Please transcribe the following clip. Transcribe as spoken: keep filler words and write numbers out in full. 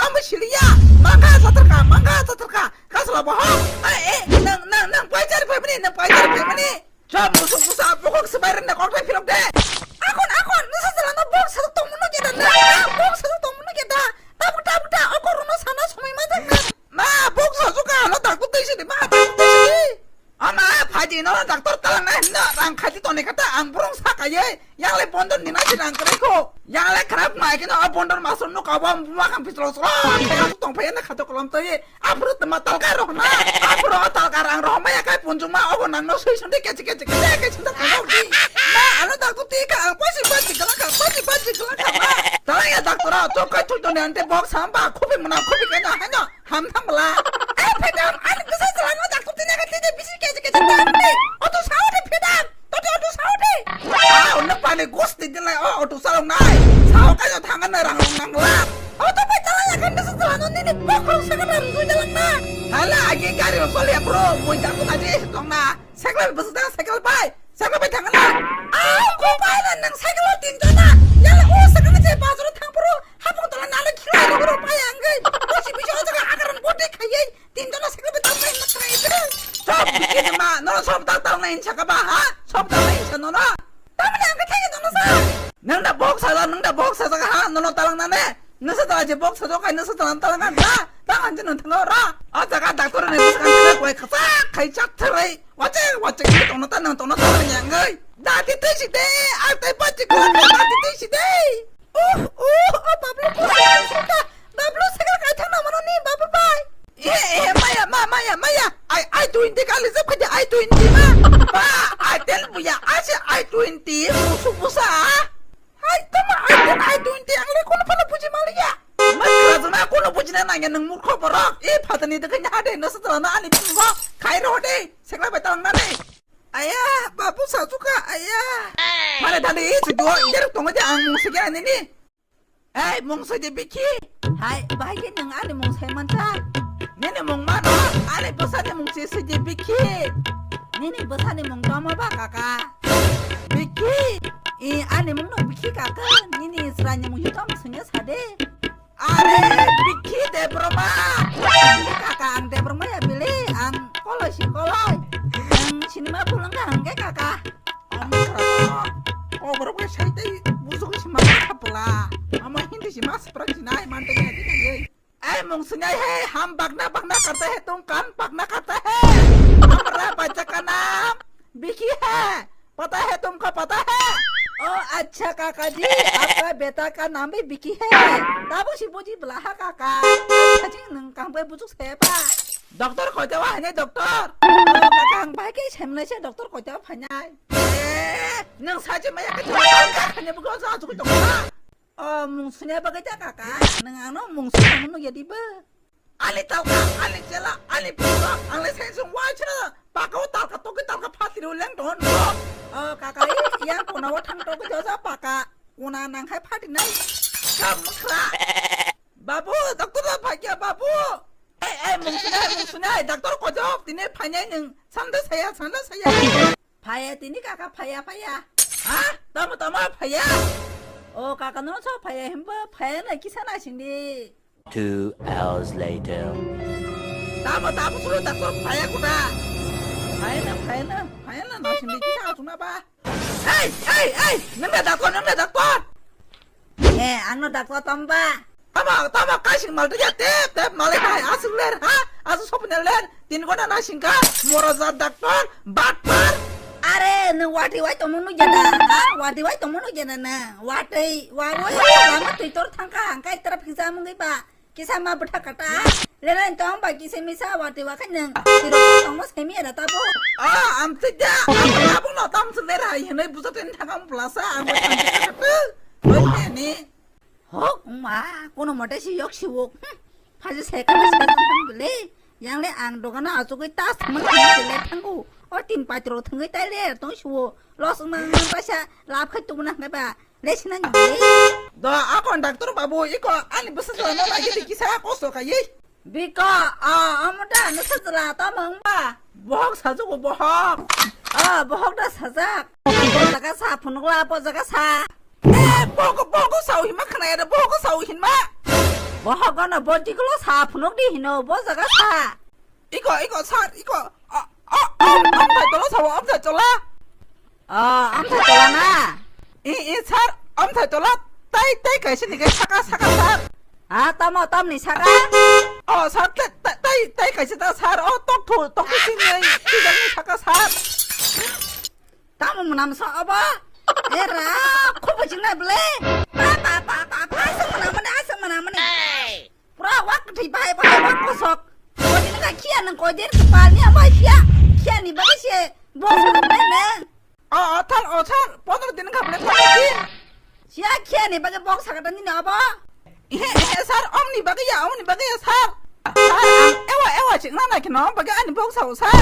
Tamo siliya. Mangka satarka, mangka satarka. Kasla bohok. Ai, eh, nang, nang, nang paisari paimani, nang paisari paimani. Chop, musuk musa, bokok sebai renda koktai philok de. Akon, akon, nasa jalano bok satok tongmano keda na. Bok satok tongmano keda. Tabuk, tabuk, ta, okor rono sana somoi ma thangna. Ma, bok satok ka, ano dakto tei sidi, ma, dakto tei sidi. Ama, phaidi no, doctor talang na, no, rang khaiti toni kata, ang burung sakaiye. Yang le bondon ni nasi rang kare ko. Yang le kharap mai kino, a bondon masuk no, kawa, ma, kang pitro, sro, tong phai na khato kolom toi. Aphuru tma talkar rohna. Aphuru o talkar ang rohma ya kai punjung ma obo nang no sui sunde kechi kechi kechi kechi sunde kano di. Ma ano da ku ti ka ang pasi pasi kala ka pasi pasi kala ka ma. Tala ya doctor a to kai thui to ne ante bok sam ba khubi mana khubi kai na hai no ham tham bla. Ai phedam ani kisa sala no doctor ti na ka ti de bisi kechi kechi ta ni. O to sao de phedam. To to to sao de. Ah unna pani gusti de lai o to sao nai. Sao kai no thang na rang nang la. Auto bai chala ya kan desa chala no nini bokhorok sakha na rujui dalak na. Hala agi gari rok choli ya bro, mui jaku na je tong na. Cycle bai bwswk da cycle bai, cycle bai thang na. Au ko bai na nang cycle o tin jona. Yala o sakha na je bazar o thang phuru hapung tola nalo khila rok rok bai ang gai. O si bisi o jaga agaran bote khaiye tin jona cycle bai thang bai na khaiye. Stop bikini ma, no sob tak tak na in sakha ba ha? Sob tak na in sa no no. Tamoni ang khe thangwi tongno sa. Nang da bok sajak, nang da bok sajak ha, nono talang nane. Nasa da je bok sajak kai nasa talang talang kan da. Talang je nang thango ra. O jaga doctor ni bwskango koi khasak khai chak tharai. Wache wache khe tongno ta nang tongno talang yang gai. Da ti tei si de, a tei pa chi kala da ti tei si de. Uh, uh, oh, Bablu, Bablu, Bablu, cycle kai thang na mano ni, Bablu bai. Eh, eh, maya, ma, maya, maya. Ai, ai, twenty kali jab khaja, ai, twenty ma. Ba, ai, ten buya, ai, se, ai, twenty, musu, musa. Ai, tama, ai, ten, ai, twenty, ang le kono phala buji maliya. Ma, kajana kono buji na nangya nang murkho borok. Eh, phatani de kanya hade, no sa na ani bisingo. Khai ro de, sekla bai tang na de. Aya, babu sajuka, aya. Mane thani, eh, sudu, injer tongo de ang mung sikya nini. Ei, mung soi de bikhi. Hai, bahai khe nwng ani mung sai mansa? Nini mung mano, ani bwsani mung se soi de bikhi. Nini bwsani mung tamo ba kaka? Bikhi. I, ani mung no bikhi kaka. Nini srani mung yutam sungya sade. Are, bikhi Debroma. Kaka ang Debroma ya bili, ang koloi si koloi. Ang sinima pulang ka hangke kaka. Ang kaka. Oh, borok bai sai tei bujuk si ma kha pla. Ama Hindi si ma sprak si nai man tei nai tei nai. Ai mung si nai he, ham bagna bagna karta he, tum kam bagna karta he. Hamra bacha ka naam Biki he. Pata he tumko pata he. Oh, acha kaka ji, apka beta ka naam bhi Biki he. Tabu si buji bla ha kaka. Acha ji nung kam bai bujuk se ba. Doctor koi te wa hane doctor. Oh, kaka ang bai ke sem nai se doctor koi te wa phanai. Eh, nung sachi maya ke doctor ka hane buko sa chu doctor. Oh, mung sunya bagwi ta kaka. Nung ano mung sunya mung ya diba. Ani tauka, ani chela, ani pura, ani sensung wachra, paka o talka toki talka phatri o leng don. Oh, kaka, i, yang kona o thang toki joja paka, kona nang khai phati nai. Kam khra. Babu, doctor da phakya, babu. Ei, ei, mung sunai, mung sunai, doctor ko job, tine phainai nung, sanda saya, sanda saya. Phaya tini kaka, phaya, phaya. Ha? Tamo, tamo, phaya? Oh, kaka, no so phaya, himba, phaya na kisa na sindi. Two hours later. Tamo, tamo, suru, doctor, phaya kuda. Phaya na, phaya na, phaya na, na sindi kisa asuna ba. Hey, hey, hey, nanda doctor, nanda doctor. Eh, ano doctor tamba. Tamo, tamo, kaising mal tei tep, tep, malai hai, asuk ler, ha? Asuk sopne ler, tin gona na singka, mora jat doctor, batpar. Are, nung wati wai tongmo nugya da, ha? Wati wai tongmo nugya da nung, wati, wa, wa, wa, lama twi tor thangka, hangkai traffic jam wngwi ba, kisa ma bwtha kata, lelen tong ba kisa misa wati wa khai nung, tiro tongmo semi ada tabo. Ah, am tida, am tabung no tam se ler hai, hinai buja ten thangam plasa, am tangka kata, oi ni. Hok, ma, kono mote si yok si wok. Hmm. Phaji se kama se kama bele. Yang le ang dogana achugui tas thaman thaman le thangu. O tin patro thangui tai le tong si wo. Los ma ma paisa lap khai tu na ngai ba. Le sina ni le. Do a kon doctor babu iko ani bwsa jala no lagi di kisa kosto kai. Biko, a, amo da no sa jala ta mang ba. Bohok sa jugo bohok. A, bohok da sajak. Bo jaga sa phunukla, bo jaga sa. Eh, bogo, bogo, sao hinma khna ya, bogo, sao hinma. Bohogono bojigulo sa phunukdi hino bo jaga sa. Iko, iko, sir, iko. A, a, a, amthai tola sabo, amthai tola. O, amthai tola na? I, i, sir, amthai tola. Tai, tai kaisa ni kai saka, saka, sir. A, tamo, tamni saka? O, sir, tai, tai, tai, tai kaisa ta, sir. O, tok thu, tok thu sini, sini saka, sir. Tamo mwnam sa obo? Era, khubu jingnai ble. Pa, pa, pa, pa, pa, aswk mwnam mani, aswk mwnam mani. Pura wak thwi bahai bahai wak kosok. Koi din ka khia nang koi din kepal ni amai khia. Khia ni bagwi se boss nang bai nang. O, o, thar, o, thar, pondro din ka ble pondro din. Sia khia ni bagwi box sakata nini obo? Ihe, ihe, sir, omni bagwi ya, omni bagwi ya, sir. Sir, ang ewa, ewa chikna nai kheno, bagwi ani box sao, sir.